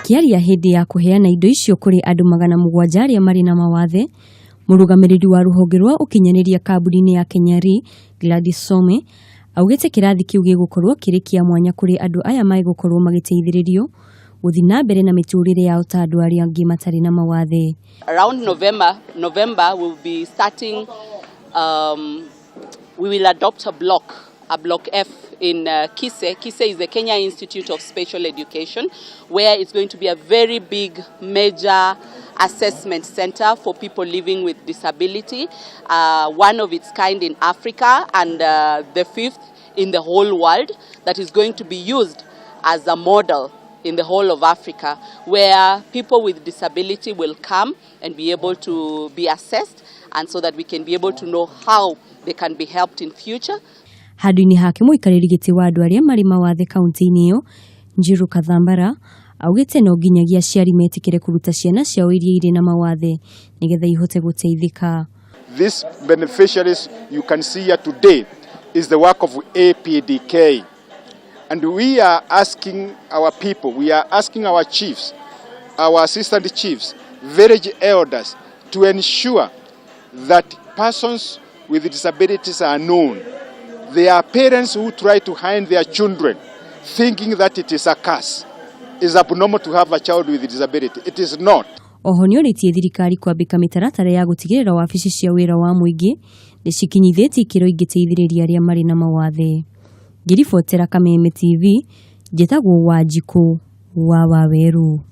Akĩaria hĩndĩ ya kũheana indo icio kũrĩ andũ 700 arĩa marĩ na mawathe, mũrũgamĩrĩri wa rũhonge rwa ũkinyanĩria kambuni-inĩ ya Kenya Re, Gladys Some, augĩte kĩrathi kĩu gĩgũkorwo kĩrĩ kĩa mwanya kũrĩ andũ aya megũkorwo magĩteithĩrĩrio gũthiĩ na mbere na mĩtũrĩre yao ta andũ arĩa angĩ matarĩ na mawathe. Around November we'll be starting, we will adopt a block F in KISE. KISE is the Kenya Institute of Special Education, where it's going to be a very big, major assessment center for people living with disability, one of its kind in Africa and the fifth in the whole world, that is going to be used as a model in the whole of Africa, where people with disability will come and be able to be assessed, and so that we can be able to know how they can be helped in future. Handũ-inĩ hake, mũikarĩri gĩtĩ wa andũ arĩa marĩ mawathe kaunti-inĩ ĩyo, Njiru Kathambara, augĩte no nginyagia aciari metĩkĩre kũruta ciana ciao iria irĩ na mawathe nĩgetha ihote gũteithĩka. These beneficiaries you can see here today is the work of APDK. And we are asking our people, we are asking our chiefs, our assistant chiefs, village elders to ensure that persons with disabilities are known. There are parents who try to hide their children, thinking that it is a curse. It's abnormal to have a child with disability. It is not. Oho nĩorĩtie thirikari kwambĩka mĩtaratara ya gũtigĩrĩra wabici cia wĩra wa mũingĩ nĩ cikinyithĩtie ikĩro ingĩteithĩrĩria arĩa marĩ na mawathe. Ngĩribotera Kameme TV, njĩtagwo Wanjikũ wa Wawerũ.